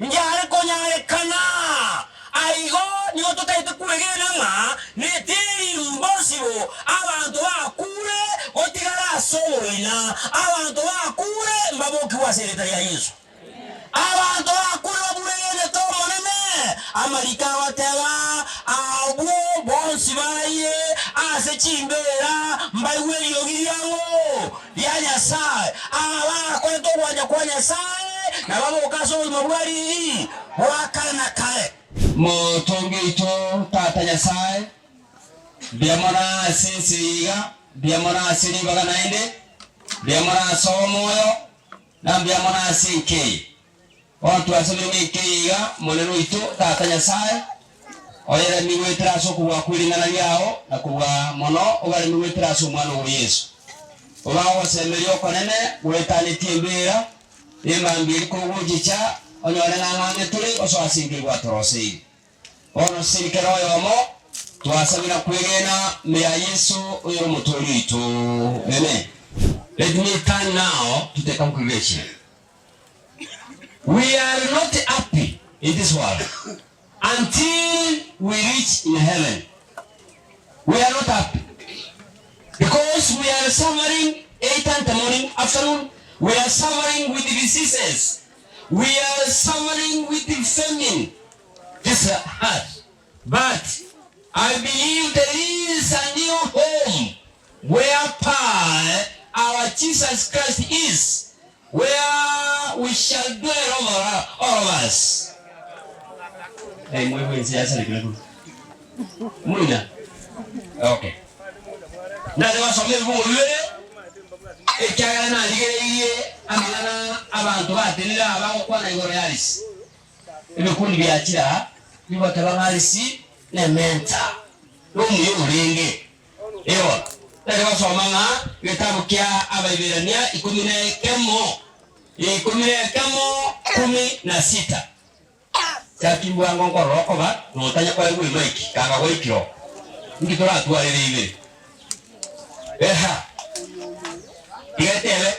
Ngiare konyarekana. Aigo nigo totaete kwegena ng'a neteri mbosio abanto bakure gotigara ase oboina. Abanto bakure mbabokigwe ase erieta ria Yeso. Abanto bakure bamwegenete Omonene. Amariko agoteba, Abwo bonsi baraire ase chimbeera mbaigwe eriogi riang'o? Ria Nyasae. Aba bagakorete ogwancha kwa Nyasae, na baboke ase obogima bwa riiri bwa kare na kare. Motongi oito Tata Nyasae, mbuya mono ase ense eye iga, mbuya mono ase ribaga naende, mbuya mono ase omoyo, Na mbuya mono ase enka eye. Bono twasomire ng'a enka eye iga, Omonene oito, Tata Nyasae, oyeremigwe goetera ase okobua kwe ring'ana riao, na kobua mono obaremigwe goetera ase Omwana oo Yeso. Obae ogosemeria okonene goetanetie embeera, na emambia eria kogochicha, onyore ng'a ng'ang'e tore gosoa ase enka eye gwatoroseirie. Bono seri kera oyomo, twasabire na kwegena ime ya Yeso oyore Omotoori oito. Amen. Let me turn now to the congregation. We are not happy in this world until we reach in heaven. We are not happy because we are suffering either in the morning, afternoon, we are suffering with diseases, we are suffering with famine, this earth, but I believe there is a new home whereby our Jesus Christ is, where we shall dwell over all of us. Hey, mwe ense yasarekire kuru. Mwina. Okay. Nase basoma ebibungo bibere ekiagera narigereirie amang'ana abanto batenire aba bagokwana igoro ya Arisi. Ebikundi biachire aa bigoteba ng'a Arisi nementa nomuya orenge. Ewa, tari gosoma ng'a egetabu kia Abaiberania ikomi na ekemo, 11, 16. Chaki bwango nkorora okoba notanya koegwa emaiki, kanga gwaikire oo. Inki toratwarere ibere? Eha, tiga etebe.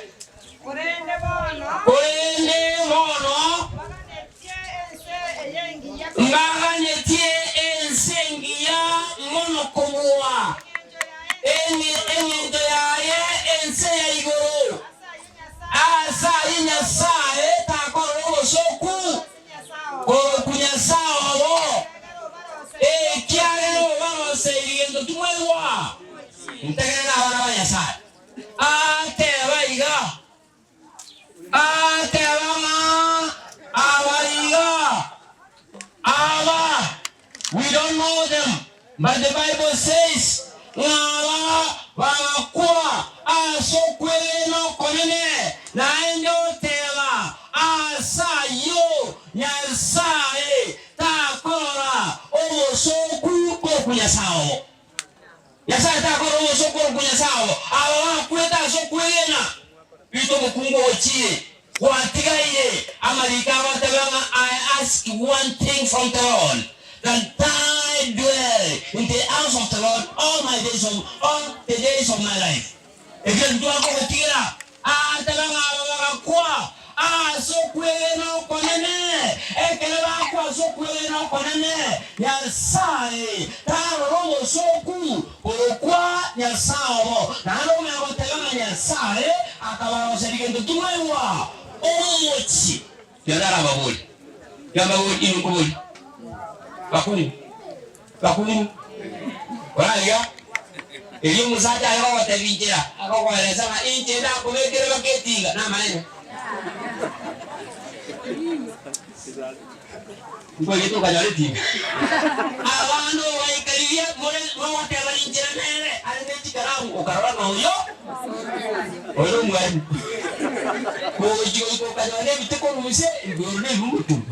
Korende bono. Korende bono. Mbaganetie ense eye engiya kobua. Mbaganetie ense engiya mono kobua. Engencho yaye ense ya igoro. Ase ayio Nyasae takorora obosooku korokwa Nyasae obo, ekiagera obaroseirie gento timwaigwa. Ntegerere abana ba Nyasae. Ateba iga, ateba ng'a aba iga, aba, we don't know them, but the Bible says ng'a aba bagakwa ase okwegena okonene, naende oteba ase ayio Nyasae takorora obosooku korokwa Nyasae obo. Nyasae takora obosooku korokwa Nyasae obo. Aba bakwete ase okwegena, rita omokungu ogochiire, gwatigaire amariko agoteba ng'a I ask one thing from the Lord, that I dwell in the house of the Lord all my days of all the days of my life. Egento akogotigera, aatebe ng'a aba bagakwa ase okwegena okonene. Ekero bakwa ase okwegena okonene, Nyasae tarora obosooku korokwa Nyasae obo. Naende omanye goteba ng'a Nyasae akabaroseria gento kimwaigwa, omochie. Tiga narababorie, tiga mbaborie inwe nkoborie, bakungu, bakungu, orarigia, erio omosacha aye gogotebia inchera, agokoeresa ng'a inche ndakobekere baka etinga, namaene. Nkoigete okanyora etinga. Abande obaikaririe more mogoteba inchera nere are ne chikaramu okarora ng'a oyo oyo nomwalimu. Gochia goika okanyora nebite korwa inse igoro nebimutu.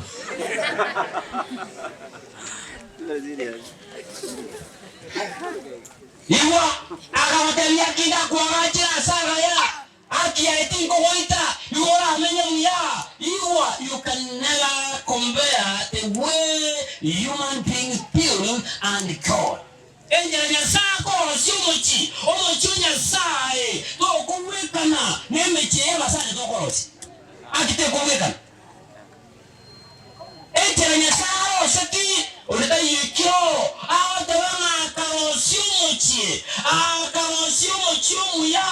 Igwa, akagotebia ki ndakoagachere ase agaya? Aki aye tinkogoita, igo oramenye buya. Igwa, you can never compare the way human beings build and God. Enchera Nyasae akorosia omochie, omochie o Nyasae tokobwekana nemechie y'abasacha tokorosia. Aki tekobwekana. omochie, akarosia omochie omuya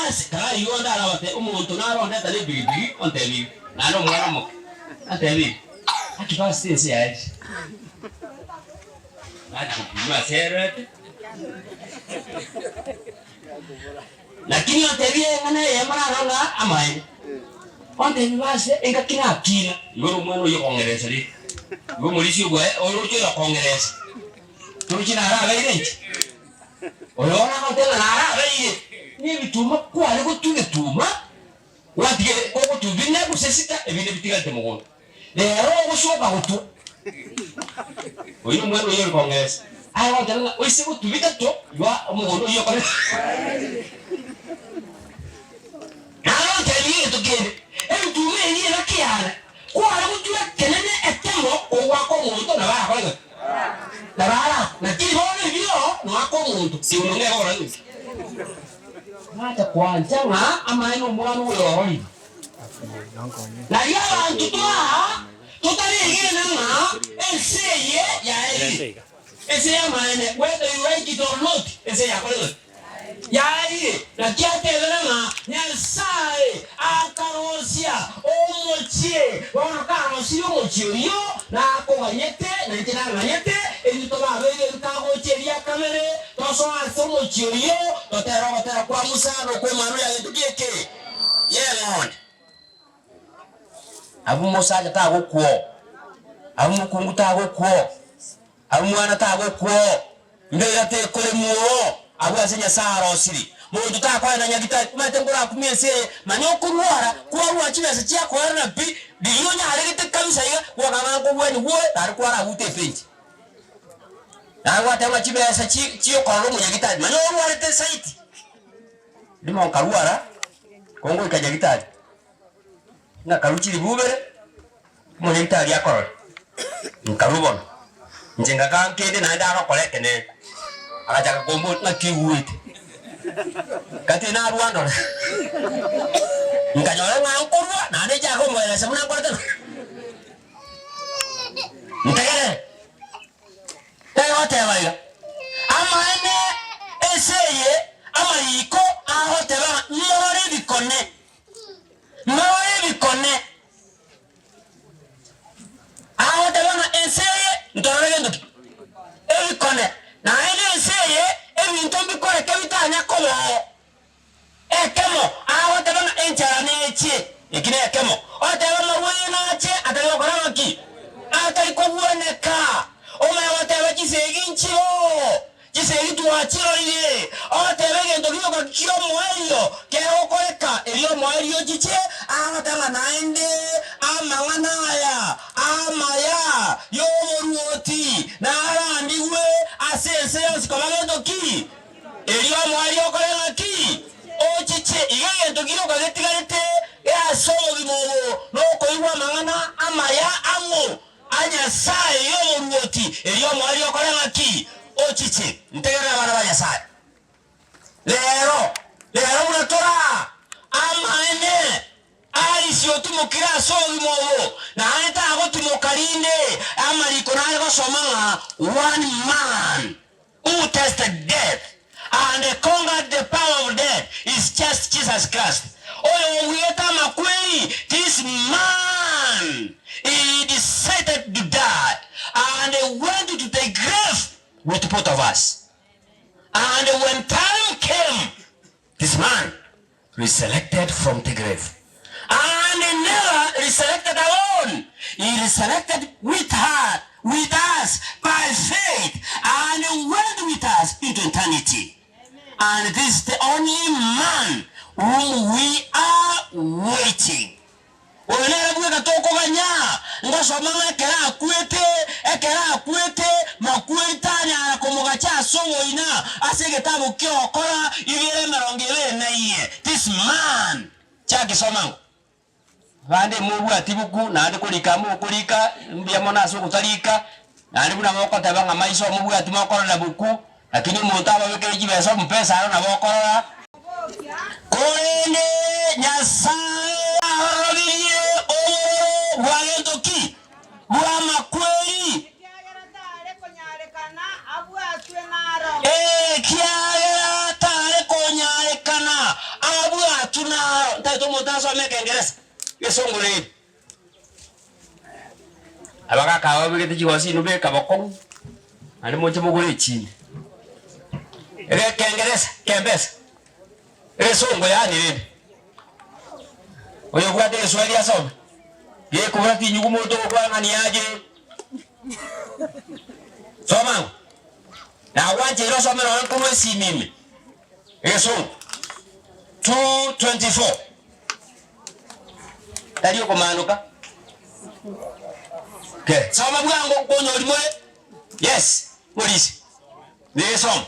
ase. Kare igo ndarabate omonto narondete ne epigipigi ontebie iga, naende omwana omoke, antebie iga, Aki pastor ense yaye ki? Nachi gopima ase erete. Lakini ontebie eng'ana eyemo naro ng'a amaene. Ontebie base engaki nakina, igoro omwana oyio okong'eresa rire. Igo omorisia obwaye oroche oyo okong'eresa. Torochi narabeire inche? Oyo bono agontebia ng'a narabeire, nebituma kware gotwa egetuma, gwatiga ogotwa bine gose sita ebinde bitigarete mogondo. Rero ogosoka gotwa, oyio nomwana oyio ore kong'eresa, aye goteba ng'a oise gotwa bitato, igo omogondo oyio okore. Naye ontebie egento kende, ebituma ebi engaki yane, kware gotwa ekenene ekemo kogoaka omonto nabo arakore gaki? Nabo arakwe. Lakini bono ebio noaka omonto, siundu ng'a egokora gaki? Nacha koancha ng'a amaene omwana oyo ororire. Nario abanto twaa totaregena ng'a ense eye yaerire, ense y'amaene, whether you like it or not, ense yakorire gaki? Yaerire. Naki atebire ng'a Nyasae akarosia omochie, bono karosirie omochie oyio, nakoganyete, na inche nanganyete, intwe tobabeire ebikagocha eria kabere, tosoe ase omochie oyio, totere ogotera kwa Musa na okw'Emanwa ya gento ki eke. Y'eng'ondi. Abwo omosacha tagokwa oo, abwo omokungu tagokwa oo, abwo omwana tagokwa oo, mbera tekoremwa oo, abwo ase Nyasae arosirie. Monto takoenda nyagitari, omanyete nkorakumie ense eye, manya okorwara, kwarwara chibesa chiakoerana pi, riria onyaregete kabisa iga, gwakanga nkogwenia gwoe, naende kwaragute epensi. Naende gwateba ng'a chibesa chi chiokorora omonyagitari, manya orwarete saiti. Rimo nkarwara, kongoika nyagitari, ng'a chiribubere, omonyagitari akorore, nkarwa bono, inche ngaka nkende naende agokora ekenene, agachaka komboria ng'aki oigwete, gati narwa ndore, nkanyora ng'a nkorwa naende nchake komoeresa buna nkorete Ntegerere. Tari goteba iga, Amaene ense eye amariko agoteba ng'a morore ebikone, morore ebikone. Agoteba ng'a ense eye ntorore gento ki? Ebikone. Naende ense eye ebinto mbikoreke bitanya koba oo. Ekemo, agoteba ng'a enchara nechie, eki nekemo. Oteba amarwaire nache atari gokora ng'aki? Atari kobweneka. Omanye goteba chisegi nchiroo, chisegi twachirorire. Oteba egento gioka ki'omoerio kegokoreka, erio omoerio ochiche, agoteba ng'a naende amang'ana aya amaya y'oboruoti narandigwe ase ense yonsi koba gento ki? Erio omoerio okore ng'aki? Ochiche. Iga egento gioka getigarete ase obogima obo nokoigwa amang'ana amaya amo a Nyasae y'oboruoti. Erio omoerio okore ng'aki? Ochiche. Ntegerere abana ba Nyasae. Rero, rero buna tore aa, amaene Alice otimokire ase obogima obo, naende tagotimoka rinde. Amariko nare gosoma ng'a one man who tasted death and conquered the power of death is just Jesus Christ. Oyo obuete amakweri, this man he decided to die and went to the grave with both of us. And when time came, this man resurrected from the grave and he never resurrected alone, he resurrected with her, with us by faith and he went with us into eternity. And this is the only man whom we are waiting. Oyo nere bweka tokoganya, ngosoma ng'a ekero akwete, ekero akwete, makweri tanyara komogacha ase oboina ase egetabu ki'ogokora ibere 21. This man! Chakisoma ng'o? Abande mobwati buku, naende korika mokorika, mbuya mono ase ogotarika, naende buna mogoteba ng'a maiso mobwati mokorora buku, Lakini omonto ababekere chibesa omopesa aro nabo okorora. Korende Nyasae aororobirie obororo bwa gento ki? Bw'amakweri. Ekiagera tare konyarekana abwatwe naro. Ee, Otaete omonto asome ekengeresa, egesongo rende. Abagaka aba babegete chigosi inwe beka bokong'u, naende moche mogore echinde. Egekengeresa kembesa, egesongo yaani rende. Oyo obwate egeswahili asome, gekobora tinyugu monto ogokwana ng'a niaje. Soma ang'o? Nagwancheire osome nonye korwa esimi ime, egesongo 2:24. Tari okomanoka. Okay. Soma bwango nkonyori more. Yes, morisi. Negesoma.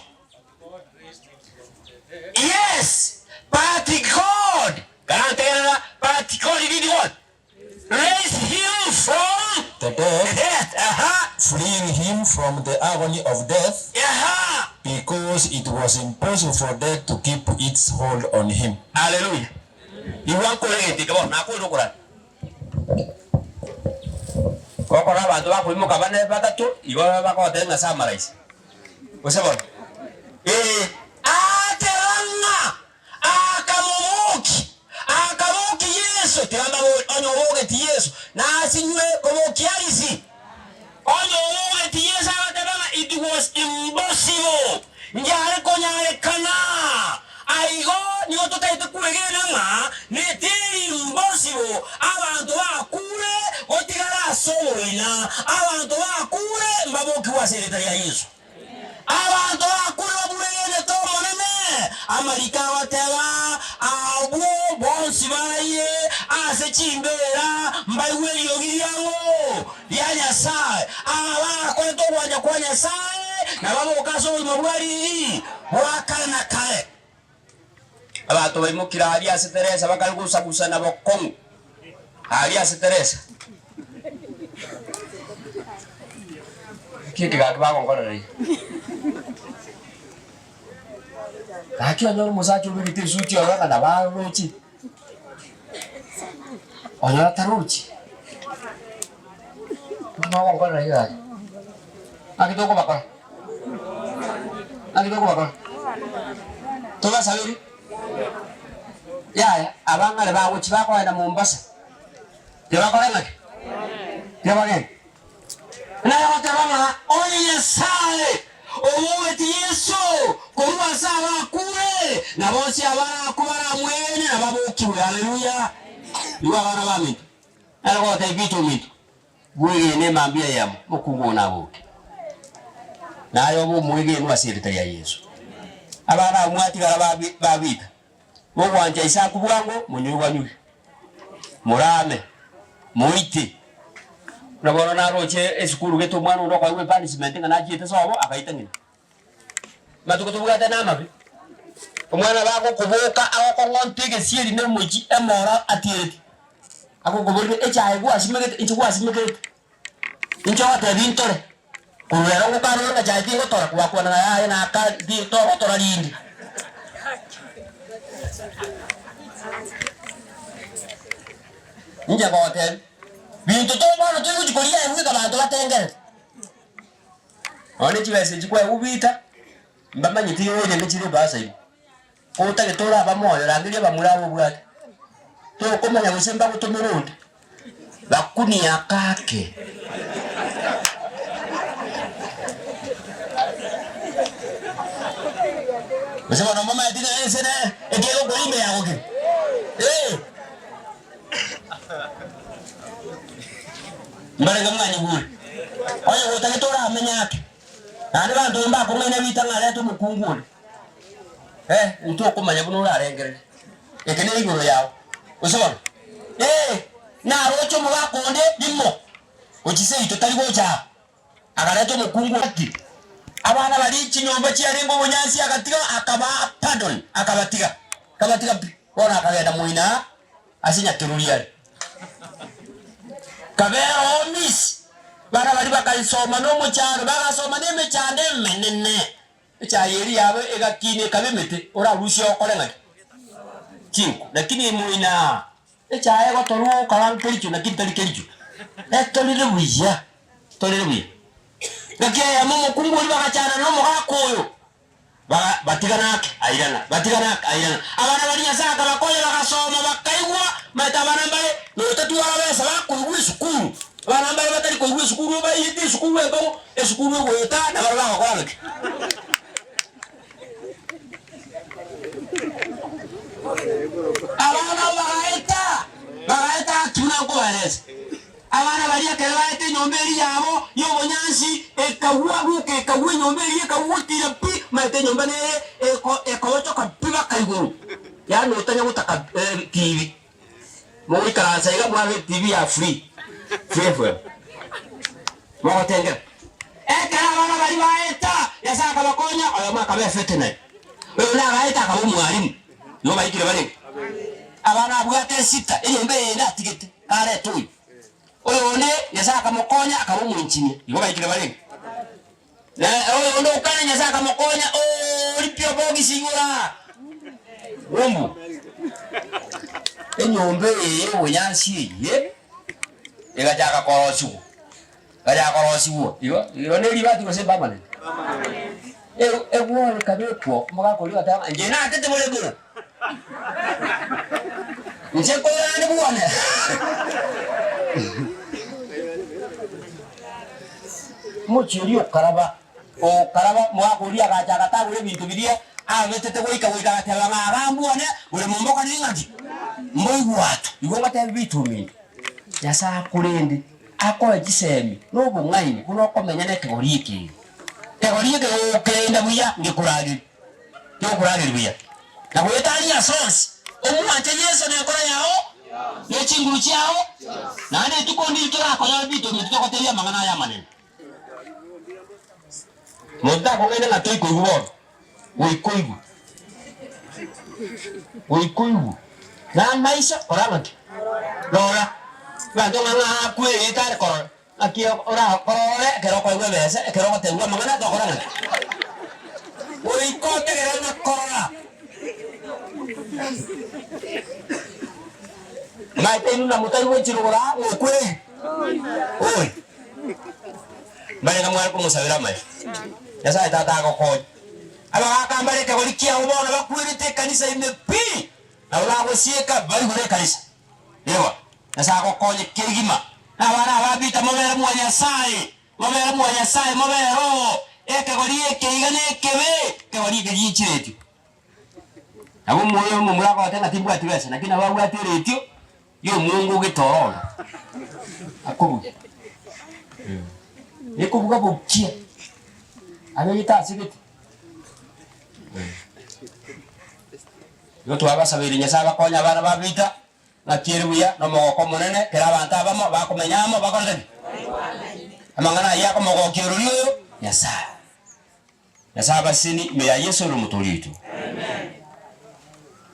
Yes, but God, karantegerera, but God did what? Raise him from The dead, the dead. Aha. freeing him from the agony of death, Aha. because it was impossible for death to keep its hold on him. Haleluya. Igwa nkore egento eke bono, nakoire okorara. Gokora abanto bakoimoka bane batato, igo bagoteba ng'a summarize. Gose bono? Ee, ateba ng'a akamobokia, akabokia Yeso, tiga mbabori, onye obogeti Yeso, nasinywe kobokia Arisi. Onye obogeti Yeso agateba ng'a it was impossible, njare konyarekana. Aigo nigo totaete kwegena ng'a neteri impossible abanto bakure gotigara ase oboina, abanto bakure mbabokigwe ase erieta ria Yeso. Abanto bakure babuegenete Omonene, amariko agoteba, Abwo bonsi baraire ase chimbeera mbaigwe eriogi riang'o ria Nyasae. Aba bagakorete ogwancha kwa Nyasae, na baboke ase obogima bwa riiri bwa kare na kare. Abanto baimokire aria ase Teresa bakare gosagusana bokong'u aria ase Teresa. Ki eke gaki bagonkorera iga? Gaki onyore omosacha obegete esuti orore ng'a nabo aroche, onyore atarochi. Bagonkorera iga gaki? Naki tokobakora? Naki tokobakora? Tobasabere? Yaya, abang'are bagochia bakogenda Mombasa, tibakore ng'aki? Tibagende. Naye goteba ng'a onye Nyasae obogetie Yeso korwa ase abakure, na bonsi abarakwe baramwegene nababokigwe. Haleluya! Igwa abana baminto, nare gotebia Peter ominto, Bwegene emambia eyemo, omokungu oo naboke. Naye obe omwegenwa ase erieta ria Yeso. Abana abwo mwatigara babita, mogwancha Isaku bwango, monyuigwanyuge, morame, moite. Buna bono naroche esukuru gete omwana onde okoegwa epunishment ng'a nachiete sobo, akaita ng'ina. Amatuko tobwate namabe, omwana bagokoboka agokong'onta egesieri na omochie emoro atiereti, agokoboria echae gwasimegete inche gwasimegete, inche ogotebia ntore, korwa ero ngokana ore ng'a chae tingotora, gwakwana ng'a yaya naka togotora rinde. Inche ngogotebia, binto tobono toigochi koria aye bweka abanto batengerete. Nonya ne chibesa echi kwaegwa vita, mbamanyeti iga onye nechire ebasa ime. Kotagete oraba moyo rangeria abamura aba obwate, tokomanya gose mbagotomere onde, bakunie akake. Gose bono momanyeti ng'a ense ne ekegokora ime yagokire? Eh. Mbarenge mwanyigure, onye gotagete oramenye ake, naende banto mbakong'aina ritang'ani arente omokungu oria. Eh, intwe okomanya buna orarengererie, eke ne igoro yao. Gose bono? Eh, naroche omogaka onde rimo, gochia seito tari gocha aa. Akareta omokungu ati, Abana baria chinyomba chiarenge obonyansi agatiga akabaa pardon, akabatiga, akabatiga pi. Bono akagenda moina ase nyakeruri are. Kabera oo miss, bana baria bakaisoma na omochando, bagasoma na emechando emenene. Echaye eria yabo egakina ekaba emete, orarusie okore ng'aki? Chinko. Lakini moina aa. Echaye egotorwa okora nkericho lakini tari kericho, etorire buya, torire buya. Ngaki eyemo omokungu oria bagachana na omogaka oyo, baga batigana ake airana, batigana ake airana. Abana baria Nyasae akabakonya bagasoma bakaigwa. esukuru ekong'u, esukuru egoeta na baria bagokora gaki. Abana abwo bagaeta, bagaeta gaki buna nkobaeresa. Abana baria ekero baete enyomba eria yabo y'obonyansi ekagwa, goika ekagwa enyomba eria ekagwa gotira pi, omanyete enyomba nere eko ekobochoka pi baka igoro, yaani otanya gotaka TV. Mogoikaransa iga mwarora eTV ya free, Free FM, mogotengera. Ekero abana baria baeta, Nyasae akabakonya, oyomo akaba eveterinary, oyonde agaeta akaba omwalimu. Nigo baikire barenge. Abana abwate esita, enyomba eyende atigete. Karete oyo. Oyonde Nyasae akamokonya akaba omoengineer. Igo baikire barenge. Na oyonde okana Nyasae akamokonya oori pi obogisi igoro aa. Umbu. Enyomba eye y'obonyansi eye egachaka korosigwa. Egachaka korosigwa. Igo igo ne ribati gose permanent? E- egworo ekabekwa omogaka oria ogateba ng'a inche natete bore igoro. Inche nkoirana bwane. Omochie oria okaraba, okaraba, omogaka oria agacha agatagora ebinto biria abetete goika goika agateba ng'a aba mbwane, bore momboka ning'aki? Mboigwatu. Igo ngotebi binto ominto, Nyasae akorende, akoe chisemi na obong'aini buna okomenya na ekegori ekenge. Ekegori eke gokerenda buya ngekoragerie. Tokorageria buya na goetania ase onsi, omwanche Yeso nenkoro yao, ne chinguru chiao, naende rituko ndiri torakonyore binto ebinto togotebia amang'ana aya amanene. Monto takong'aina ng'a toikoigwa bono, goika oigwe, goika oigwe na amaiso kora ng'aki? Rora, abanto ng'a ng'a akwerete are korora. Naki orakorore ekero okoegwa ebesa, ekero ogotebiwa amang'ana tokora ng'aki? Goika otegerere na korora. Maete inwe na motari gochirogora aa ng'okwe oi. Mbarenge mware komosabera amaya. Nyasaye Tata agokonye. Abagaka mbare ekegori kiabo bono bakwerete ekanisa ime pi, nabo bagosieka barigure ekanisa. Ewa, Nyasae agokonye kegima. Na abana ababita mobere mwa Nyasae, mobere mwa Nyasae, mobere oo. Ekegori eke iga nekebe, ekegori eke gichiretio. Nabo omoyo omomura agote ng'a timbwati besa, lakini nabo abwate eretio y'omongo ogetoro oro. Akobugia. Ekobuga bokia. Abegete ase gete. Igo twabasabeire Nyasae abakonye abana ba vita, ng'aki ere buya na omogoko omonene kera abanto abamo bakomenya amo bakorete ki? Amang'ana ayio akomogokia orori oyo Nyasae. Nyasae abasesenie ime ya Yeso ere omotoori oito.